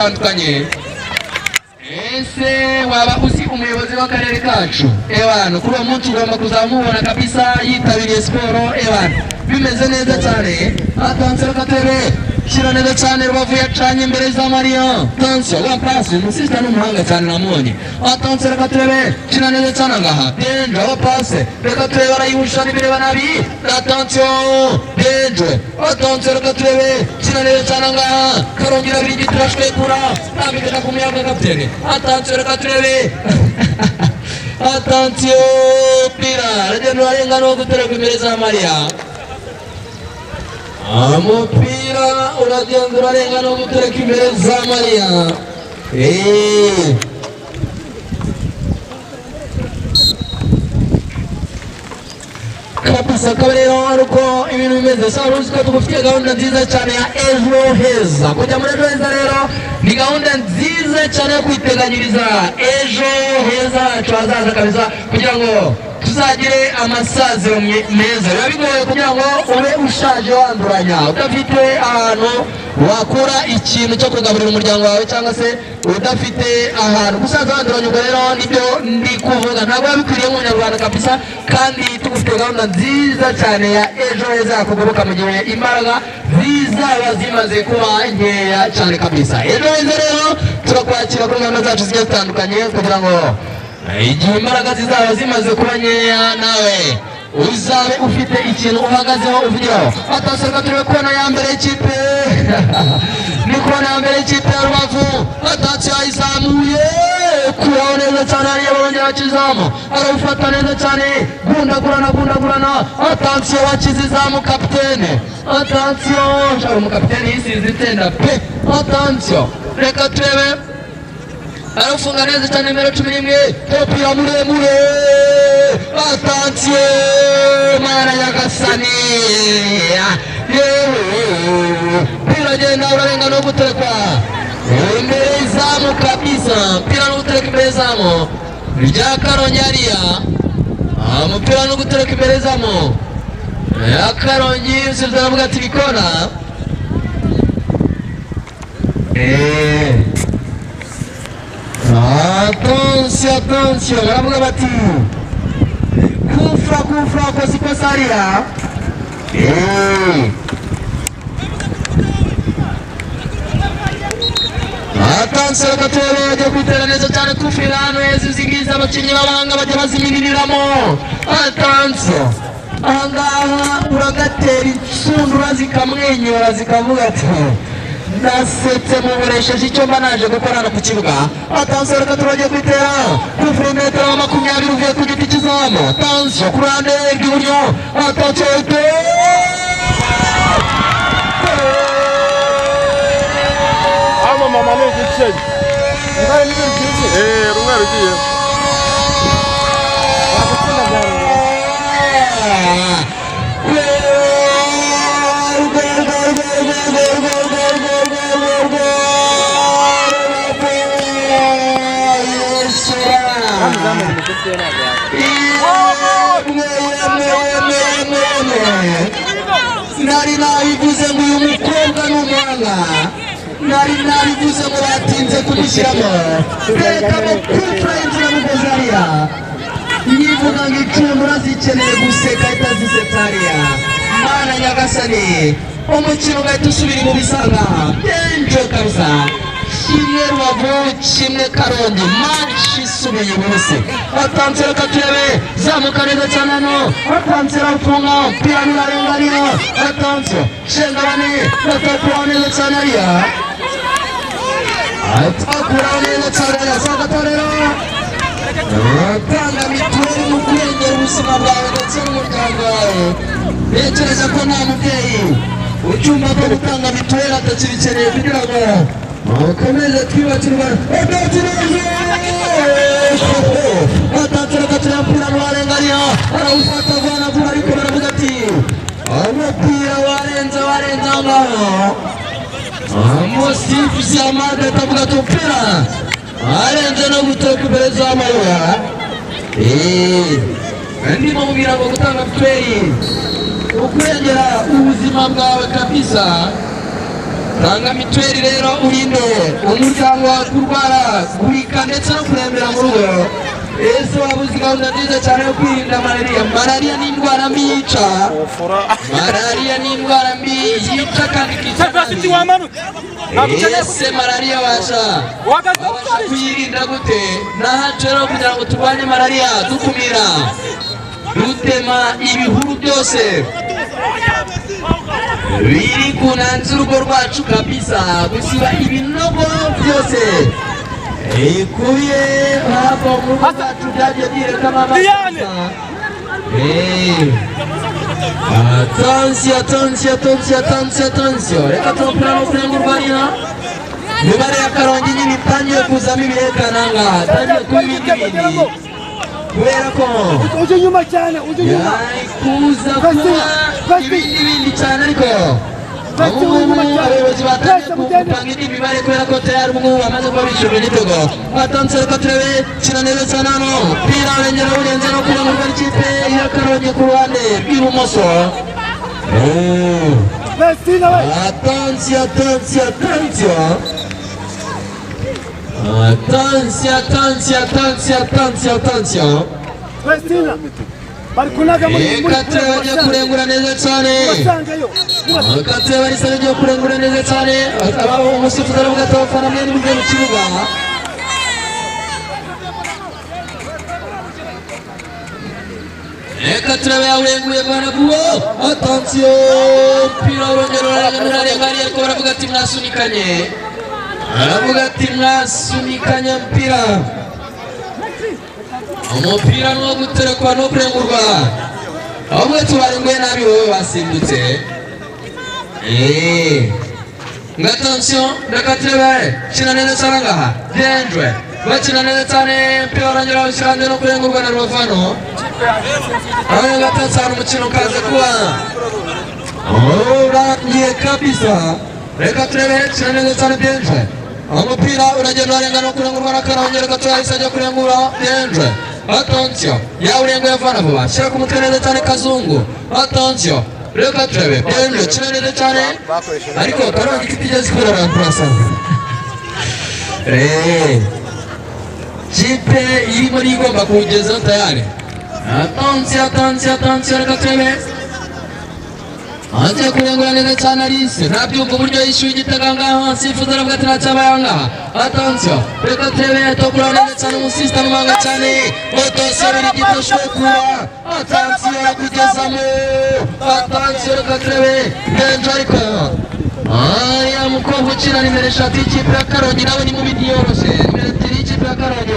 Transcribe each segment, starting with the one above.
Zitandukanye. Ese waba uzi umuyobozi w'akarere kacu? Ewana, kuri uwo munsi ugomba kuzamubona kabisa yitabiriye siporo. Ewana, bimeze neza cyane. Attention, reka turebe. Shyira neza cyane, Rubavu yacanye imbere za Mariya. Attention, wa pasi, umusista ni umuhanga cyane, namubonye. Attention, reka turebe. Shyira neza cyane ngaha, danger, wa pase, reka turebe, arayihusha n'ibireba nabi. Attention, danger. Attention, reka turebe. Shyira neza cyane ngaha, Karongera abiri turashwekura, tambikana ku muyaga kapitene. Attention, reka turebe. Attention, pira aragenda urarenga no gutereka imbere za Mariya. Umupira uragenda urarenga no gutereka imbere za Mariya. Kabisa, akaba rero ari uko ibintu bimeze. Sa uzi ko tugufitiye gahunda nziza cyane ya Ejo Heza. Kujya muri Ejo Heza rero ni gahunda nziza cyane yo kwiteganyiriza ejo heza hacu hazaza kabisa, kugira ngo tuzagire amasaziro meza. Biba bigoye kugira ngo ube ushaje wanduranya, udafite ahantu wakura ikintu cyo kugaburira umuryango wawe, cyangwa se udafite ahantu gusaza wanduranya. Ubwo rero nibyo ndi kuvuga, ntabwo biba bikwiriye nk'umunyarwanda kabisa. Kandi tugufite gahunda nziza cyane ya Ejo Heza yakugoboka mu gihe imbaraga zizaba zimaze kuba nkeya cyane kabisa. Ejo Heza rero turakwakira kuri gahunda zacu zigiye zitandukanye, kugira ngo igihe imbaraga zizaba zimaze kuba nkeya nawe uzabe ufite ikintu uhagazeho uvugiraho. Attention, turebe kona ya mbere y'ikipe, ni kona ya mbere y'ikipe ya Rubavu. Attention, yayizamuye, kuraho neza cyane hariya, barongera bakizamu, arawufata neza cyane, gundagurana, gundagurana. Attention, wakize izamu kapitene. Attention, shaka umukapitene yisize itenda pe. Attention, reka turebe, arafunga neza cyane, nimero 11, umupira muremure. Attention, mana nyagasani, yewe, biragenda urarenga no gutekwa imbere y'izamu kabisa. Mpira no gutereka imbere y'izamu rya Karongi hariya. Umupira no gutereka imbere y'izamu ya Karongi. Umusifuzi aravuga ati bikona. Attention, attention, baravuga bati kufra, kufra, kosa ikosa hariya. Attention, reka turebe, bagiye kwitera neza cyane kufira hano heza. Izi ngizi abakinnyi b'abahanga bajya bazimininiramo. Attention, ahangaha uragatera inshundura zikamwenyura, zikavuga ati nasetse muburesheje icyo mba naje gukora hano ku kibuga. Attention, reka turagiye kwitera kufura metero 20 uvuye ku giti cy'izamu. Attention, ku ruhande rw'iburyo. Attention. Hano mama ni igice. Rumwe rugiye. Wagutsinda byarangiye. Gol, gol, gol, gol, gol, gol, gol, gol, gol, gol, gol! Kandi izamu rimufite ntabwo yakora. Yemwe, yemwe, yemwe, yemwe, yemwe! Nari nabivuze ngo uyu mukobwa ni umuhanga. Nari nabivuze ngo batinze kumushyiramo. Rekamo kufura inzira mugozi hariya. Nyivuga ngo inshundura zikeneye guseka, ahita zisetsa hariya. Mana nyagasani, umukino ugahita usubira mu bisanga. Danger kabisa! 1 Rubavu, 1 Karongi, match isubiye ibubisi. Attention, reka turebe, zamuka neza cyane hano. Attention, arafunga, umupira nturarenga hariya. Attention, cenga bane batakuraho neza cyane hariya, atakuraho neza cyane hariya. Sagato rero tanga mituweli mu kurengera ubuzima bwawe ndetse n'umuryango wawe. Ntekereza ko nta mubyeyi ucyumva ko gutanga mituweli atakibikeneye, kugira ngo ukomeze twiyubakire u Rwanda. Attention, reka turebe, umupira ntiwarenga hariya, arawufata vuba na vuba, ariko baravuga ati umupira warenze, warenze aho ngaho. Umusifuzi Amade akavuga ati umupira arenze no gutoka imbere z'amayura. Ndimo mubwira ngo gutanga mituweli ukurengera ubuzima bwawe kabisa. Tanga mituweli rero urinde umuryango wawe kurwara gurika ndetse no kurembera mu rugo. Ese waba uzi gahunda nziza cyane yo kwirinda malariya? Malariya ni indwara mbi yica. Malariya ni indwara mbi yica kandi ikica Sevasiti nabi. Wamanutse, ntabwo ukeneye. Ese malariya washa Uhagaze wabasha gukora iki? kuyirinda gute? Nahacu rero kugira ngo turwanye malariya, dukumira, dutema ibihuru byose biri ku ntanzi z'urugo rwacu kabisa, gusiba ibinogo byose bikubiye hafi aho mu rugo rwacu byagiye byirekamo amazi. Diane! Attention, attention, attention, attention, attention. Reka turapira no kurengurwa hariya. Imibare ya Karongi nyine itangiye kuzamo ibihekana ngaha, itangiye kuba ibindi bindi. Kubera ko Uje inyuma cyane, uje inyuma. yari kuza kuba ibindi bindi cyane, ariko ubu ngubu abayobozi batangiye gupanga indi mibare kubera ko tayari ubu ngubu bamaze kuba bishyurwa igitego. Atanze, reka turebe, kina neza cyane hano, umupira urengera urenze no kurengurwa n'ikipe ya Karongi ku ruhande rw'ibumoso. Vestina we. Attention, attention, attention. Attention, attention, attention, attention, attention. Vestina. Bari kunaga muri muri Reka turebe, bagiye kurengura neza cyane. Basangayo. Reka turebe, arisa bagiye kurengura neza cyane. Akaba umusifuzi aravuga ati: "Abafana mwe nimujye mu kibuga." Reka turebe, yawurenguye bwana Buwo. Attention, umupira urongera urarenga, urarenga hariya, ariko baravuga ati mwasunikanye. Aravuga ati mwasunikanye mpira. Umupira ni uwo guterekwa no kurengurwa. Ahubwo tubarenguye nabi, wowe wasimbutse. Ngo attention, reka turebe, kina neza cyane ngaha. Denjwe. Bakina neza cyane, umupira urongera ushyira hanze no kurengurwa na Rubavu hano. Aho gatatu umukino ukaza kuba urangiye kabisa. Reka turebe, kina neza cyane Benje. Umupira uragenda urarenga no kurengurwa na Karongi, reka turahise ajya kurengura Benje. Attention, yawurenguye avana vuba, shyira ku mutwe neza cyane Kazungu. Attention, reka turebe Benje, kina neza cyane, ariko Karongi itigeze ikora remplaçant. Kipe iri muri igomba kuwugezaho tayari. Attention, attention, attention, reka turebe. Agiye kurengura neza cyane Alice, ntabyumva uburyo yishyuye igitego ngaha, sifuza aravuga ati ntacyabaye ngaha. Attention, reka turebe, tokura neza cyane umusista n'umuhanga cyane. Attention, biri gito kuba. Attention, kugezamo. Attention, reka turebe. Benjo ariko. Ariya mukobwa ukina nimero 3 y'ikipe ya Karongi nawe ni mubi, ntiyoroshye. Nimero 2 y'ikipe ya Karongi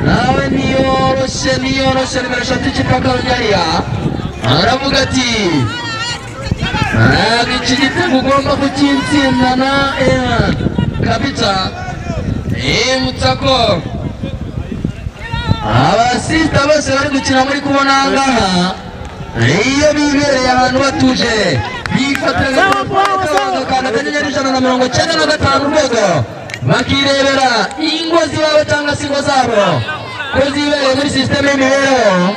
nawe ntiyoroshye, ntiyoroshye, nimero 3 y'ikipe ya Karongi hariya. Aravuga ati ntabwo iki gitego ugomba kukintsindana kabisa. Yibutsa ko abasista bose bari gukina muri kubona aha ngaha, iyo bibereye ahantu batuje bifatira agakanda *195# bakirebera ingo z'iwabo cyangwa se ingo zabo ko zibereye muri sisiteme y'imibereho.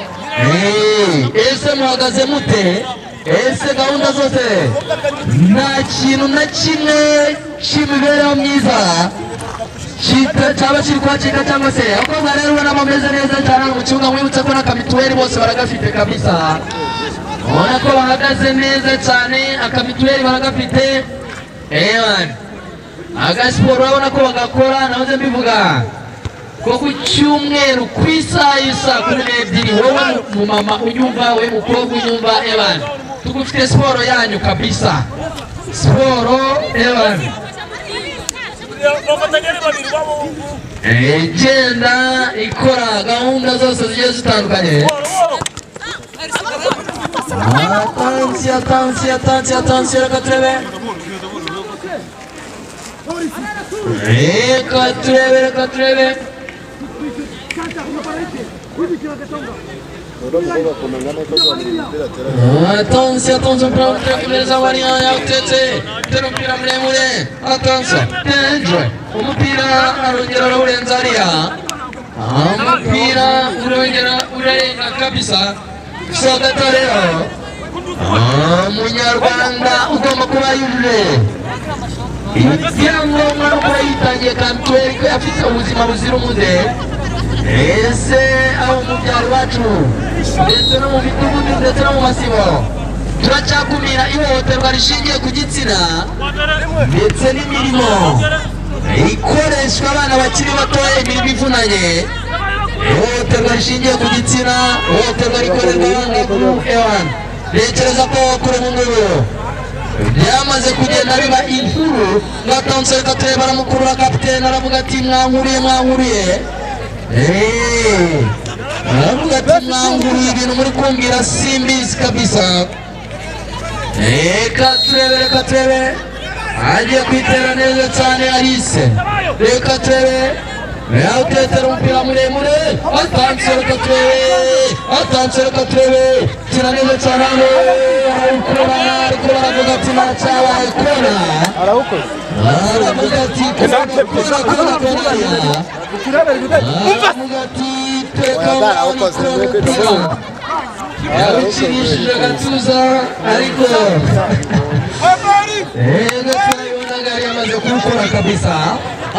Ese muhagaze mute? Ese gahunda zose nta kintu na kimwe cy'imibereho myiza cyaba kiri kuhacika? Cyangwa se abakobwa rero ubona bameze neza cyane hano mu kibuga, mwibutse ko n'akamituweli bose baragafite kabisa. Ubona ko bahagaze neza cyane, akamituweli baragafite. Ewan, agasiporo urabona ko bagakora. Nahoze mbivuga ko ku cyumweru ku isaha y'i 12:00, wowe mumama unyumva, wowe mukobwa unyumva, ewan, tugufite siporo yanyu kabisa, siporo ewan Bafatanya ari babiri babo. Igenda ikora gahunda zose zigiye zitandukanye. Attention, attention, attention, attention, reka turebe, reka turebe, reka turebe. Attention, attention, umupira muremure neza wariya yawutetse, tera umupira muremure, attention, danger, umupira arongera arawurenza hariya, umupira urongera urarenga kabisa. So gato rero, umunyarwanda ugomba kuba yujuje Ibyangombwa no kuba yitangiye ka mituweli, ko afite ubuzima buzira umuze. Ese aho mu byaro iwacu, ndetse no mu midugudu, ndetse no mu masibo, turacyakumira ihohoterwa rishingiye ku gitsina ndetse n'imirimo ikoreshwa abana bakiri batoya, imirimo ivunanye, ihohoterwa rishingiye ku gitsina, ihohoterwa rikorerwa abangavu? Ewan, ntekereza ko kuri ubu ngubu byamaze kugenda biba inkuru. Ngatanse, reka turebe, baramukurura. Kapitene aravuga ati: "Mwankuriye, mwankuriye." Aravuga ati: "Mwankuriye, ibintu muri kumbwira simbizi kabisa." Reka turebe, reka turebe, agiye kwitera neza cyane Alice. Reka turebe, yawutetera umupira muremure. Attention, reka turebe, attention, reka turebe, kina neza cyane hano, arawukora, ariko baravuga ati nta cyabaye, kona. Arawukoze. Aravuga ati kona, kona, kona, kona. Aravuga ati teka. Arawukoze. Umupira yawukinishije agatuza, ariko ego turabibonaga, yari yamaze kuwukora kabisa.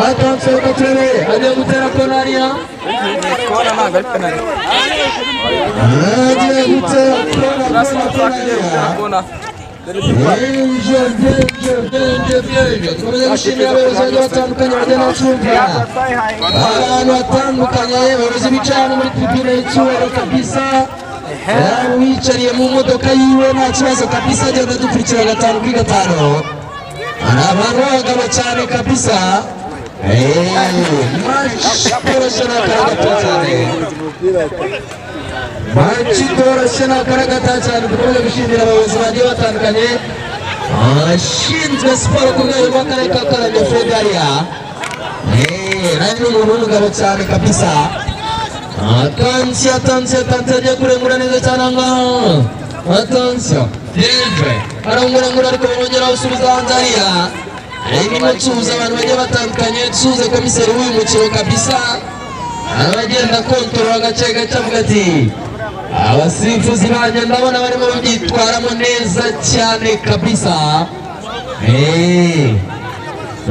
Attention, reka turebe, agiye gutera kona hariya. Kona ntabwo ari penalty. Agiye gutera kona, kona, kona hariya. Kona. Danger, danger, danger, danger. Dukomeze gushimira abayobozi bagiye batandukanye bagenda bacunga abantu batandukanye, abayobozi bicaye hano muri tribune y'icyubahiro kabisa. Yaba wicariye mu modoka yiwe, nta kibazo kabisa, agenda dukurikira gatanu kuri gatanu. Hari abantu b'abagabo cyane kabisa. Match itoroshye ni akaragata cyane, match itoroshye ni akaragata cyane. Dukomeze gushimira abayobozi bagiye batandukanye, abashinzwe siporo ku rwego rw'akarere ka Karongi. Fred hariya nawe ni umuntu w'umugabo cyane kabisa. Attention, attention, attention, agiye kurengura neza cyane aha ngaha. Attention, danger, arangurangura, ariko bongera basubiza hanze hariya. Irimo nsuhuza abantu bagiye batandukanye, nsuhuze komiseri w'uyu mukino kabisa, abagenda kontorora agace gace, avuga ati: "Abasifuzi banjye ndabona barimo babyitwaramo neza cyane kabisa."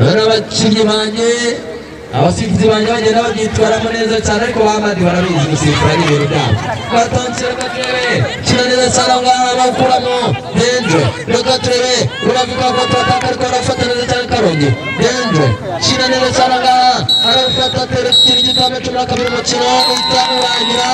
Rero abakinnyi banjye, abasifuzi banjye bagenda babyitwaramo neza cyane, ariko bamadi barabizi gusifura n'ibintu byabo. Attention, reka turebe, kina neza cyane aho ngaho, bawukuramo. Danger, reka turebe, Rubavu kwa contre-attaque, ariko arafata neza cyane Karongi. Danger, kina neza cyane aho ngaha, arafata, atera ikintu gitame 12, umukino uhita urangira.